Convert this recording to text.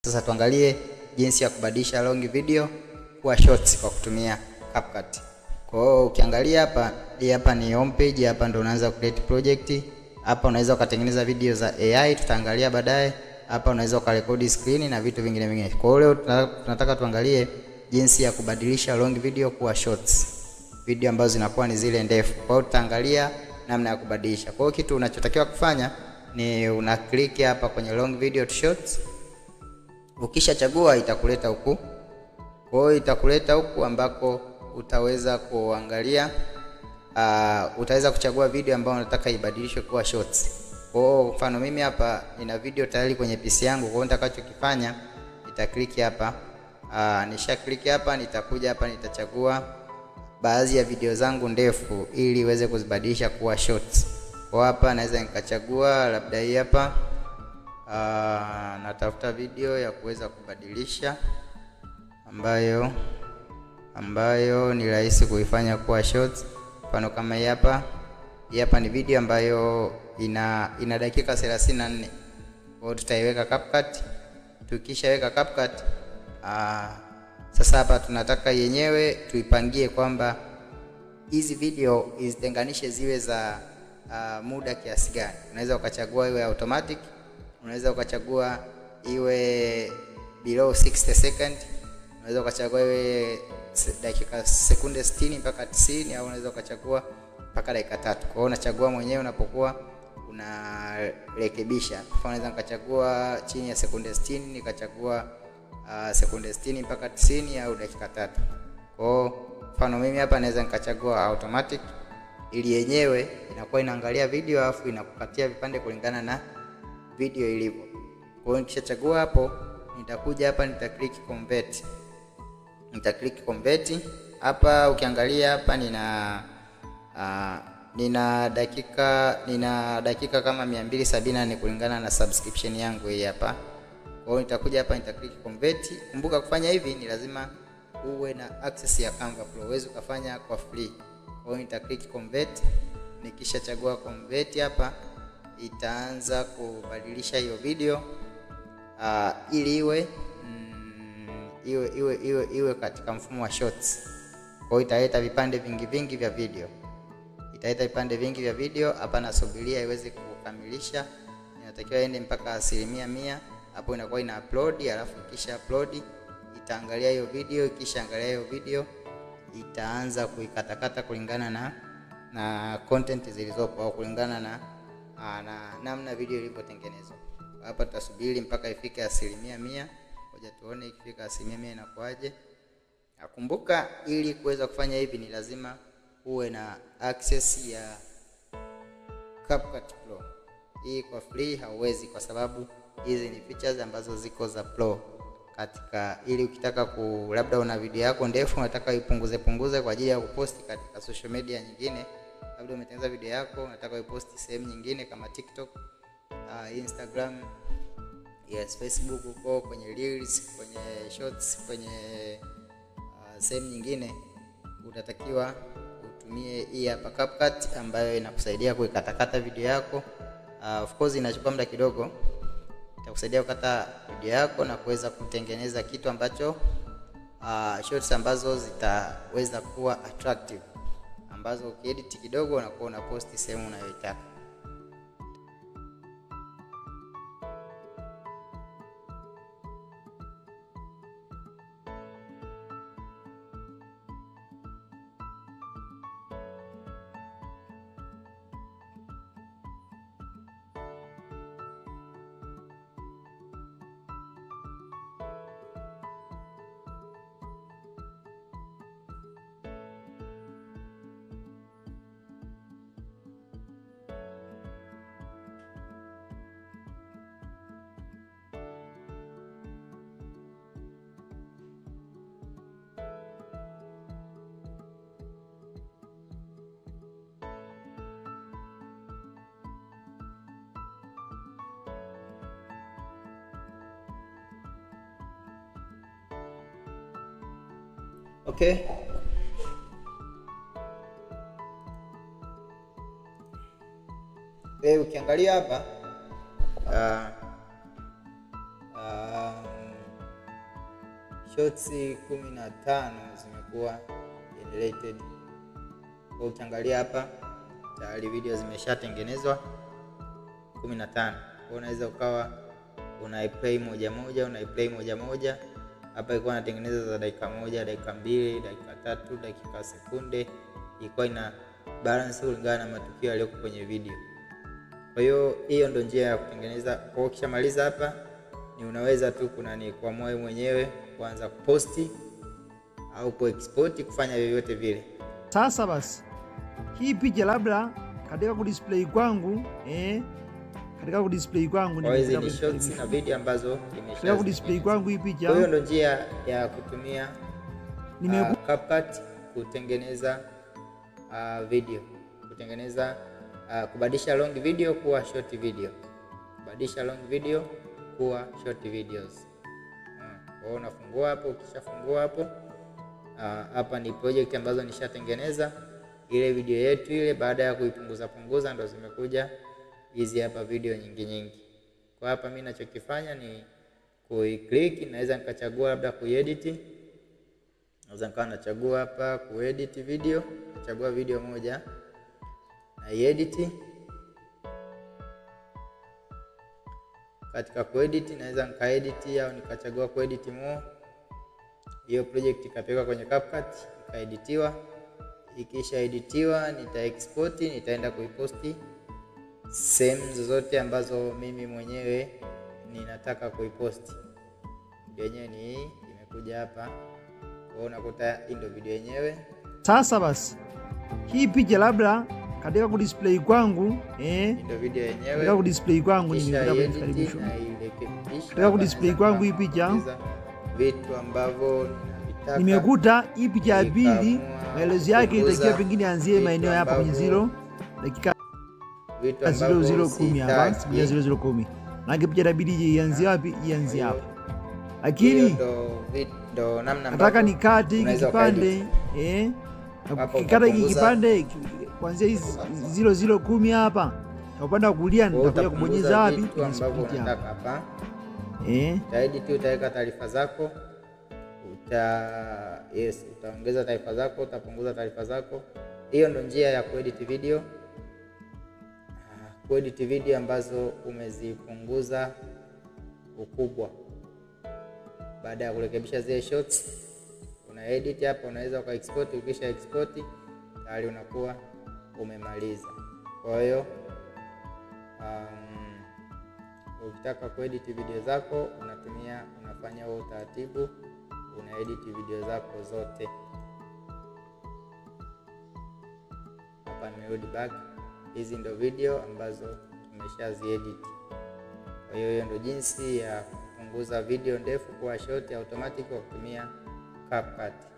Sasa tuangalie jinsi ya kubadilisha long video kuwa shorts kwa kutumia CapCut. Kwa hiyo ukiangalia hapa, hii hapa ni home page, hapa ndo unaanza create project. Hapa unaweza ukatengeneza video za AI, tutaangalia baadaye. Hapa unaweza ukarekodi screen na vitu vingine vingine. Kwa hiyo leo tunataka tuangalie jinsi ya kubadilisha long video kuwa shorts, video ambazo zinakuwa ni zile ndefu. Kwa hiyo tutaangalia namna ya kubadilisha. Kwa hiyo kitu unachotakiwa kufanya ni una click hapa kwenye long video to shorts. Ukishachagua itakuleta huku. Kwa hiyo itakuleta huku ambako utaweza kuangalia, utaweza kuchagua video ambayo unataka ibadilishwe kuwa shorts. Kwa hiyo mfano mimi hapa nina video tayari kwenye PC yangu. Kwa hiyo nitakachokifanya nita click hapa. Nisha click hapa, nitakuja hapa nitachagua baadhi ya video zangu ndefu ili iweze kuzibadilisha kuwa shorts. Kwa hapa naweza nikachagua labda hii hapa. Natafuta video ya kuweza kubadilisha ambayo ni rahisi kuifanya kuwa shorts. Mfano kama hii hapa. Hii hapa ni video ambayo ina dakika 34. Kwa hiyo tutaiweka CapCut. Tukishaweka CapCut, sasa hapa tunataka yenyewe tuipangie kwamba hizi video izitenganishe ziwe za muda kiasi gani. Unaweza ukachagua iwe automatic, unaweza ukachagua iwe below 60 second, unaweza ukachagua iwe dakika sekunde 60 mpaka 90, au unaweza ukachagua mpaka dakika 3. Kwa hiyo unachagua mwenyewe unapokuwa unarekebisha. Kwa mfano naweza nikachagua chini ya sekunde 60, nikachagua sekunde 60 mpaka 90 au dakika 3. Kwa hiyo mfano mimi hapa naweza nikachagua automatic ili yenyewe inakuwa inaangalia video alafu inakupatia vipande kulingana na video ilivyo. Kwa hiyo nikishachagua hapo, nitakuja hapa nita click convert. Nita click convert. Hapa ukiangalia hapa nina dakika kama 274 kulingana na subscription yangu hii hapa. Kwa hiyo nitakuja hapa nita click convert. Kumbuka kufanya hivi ni lazima uwe na access ya Canva Pro, uweze kufanya kwa free. Kwa hiyo nita click convert. Nikishachagua convert hapa itaanza kubadilisha hiyo video ili iwe katika mfumo wa shorts. Kwa hiyo italeta vipande vingi vingi vya video. Italeta vipande vingi vya video. Hapa nasubiria iweze kukamilisha. Inatakiwa iende mpaka 100%. Hapo inakuwa ina upload, alafu kisha upload itaangalia hiyo video, kisha angalia hiyo video itaanza kuikatakata kulingana na content zilizopo au kulingana na namna video ilivyotengenezwa. Hapa tutasubiri mpaka ifike 100%. Ngoja tuone ikifika 100% inakuaje. Nakumbuka ili kuweza kufanya hivi ni lazima uwe na access ya CapCut Pro. Hii kwa free hauwezi, kwa sababu hizi ni features ambazo ziko za Pro. Katika ili ukitaka ku labda una video yako ndefu unataka ipunguze punguze kwa ajili ya kuposti katika social media nyingine, labda umetengeneza video yako unataka uiposti sehemu nyingine kama TikTok, Instagram, yes, Facebook, huko kwenye Reels, kwenye Shorts, kwenye sehemu nyingine, utatakiwa utumie hii hapa CapCut ambayo inakusaidia kuikatakata video yako. Of course inachukua muda kidogo, itakusaidia kukata video yako na kuweza kutengeneza kitu ambacho shorts ambazo zitaweza kuwa attractive, ambazo ukiedit kidogo unakuwa unaposti sehemu unayoitaka. Okay. Ukiangalia hapa Shorts 15 zimekuwa generated. Kwa ukiangalia hapa tayari video zimeshatengenezwa 15. Kwa unaweza ukawa unaiplay moja moja, unaiplay moja moja. Hapa ilikuwa inatengeneza za dakika 1, dakika 2, dakika 3, dakika sekunde. Ilikuwa ina balance kulingana na matukio yaliyoko kwenye video. Kwa hiyo hiyo ndio njia ya kutengeneza. Kwa ukishamaliza hapa ni unaweza tu kuna ni kuamua wewe mwenyewe kuanza kuposti au kuexport, kufanya vyovyote vile. Sasa basi hii picha labda katika kudisplay kwangu katika kudisplay kwangu ni shots na video ambazo nimesha kudisplay kwangu hii picha. Kwa hiyo ndio njia ya kutumia CapCut kutengeneza video, kutengeneza kubadilisha long video kuwa short video, kubadilisha long video kuwa short videos. Kwa hiyo unafungua hapo, ukishafungua hapo hapa ni project ambazo nishatengeneza ile video yetu ile. Baada ya kuipunguza punguza ndo zimekuja hizi hapa video nyingi nyingi. Kwa hapa mimi ninachokifanya ni kuiclick, naweza nikachagua labda kuedit. Naweza nikawa nachagua hapa kuedit video, nachagua video moja na edit. Katika kuedit naweza nikaedit au nikachagua kuedit more. Hiyo project ikapelekwa kwenye CapCut ikaeditiwa. Ikisha editiwa nita export, nitaenda kuiposti sehemu zozote ambazo mimi mwenyewe ninataka kuiposti. Video yenyewe ni hii, imekuja hapa. Kwa unakuta hii ndio video yenyewe. Sasa basi hii picha labda katika kudisplay kwangu ndio video yenyewe. Katika kudisplay kwangu katika kudisplay kwangu hii picha vitu ambavyo ninavitaka. Nimekuta hii picha ya pili maelezo yake itakiwa pengine anzie maeneo hapa kwenye 0 dakika 0010 hapa 0010. Na picha inabidi ianzie wapi? Ianzie hapa. Lakini ndo namna nataka nikate hiki kipande kikata hiki kipande kuanzia hizi 0010 hapa. Na upande wa kulia nitakuja kubonyeza wapi? Ambavyo unataka hapa. Utaedit, utaweka taarifa zako, utaongeza taarifa zako, utapunguza taarifa zako. Hiyo ndo njia ya kuedit video. Kuedit video ambazo umezipunguza ukubwa. Baada ya kurekebisha zile shots, una edit hapa, unaweza uka export. Ukisha export tayari unakuwa umemaliza. Kwa hiyo ukitaka kuedit video zako unatumia, unafanya huo utaratibu, una edit video zako zote. Hapa nimerudi back. Hizi ndo video ambazo tumeshaziedit. Kwa hiyo hiyo ndo jinsi ya kupunguza video ndefu kuwa short automatic kwa kutumia CapCut.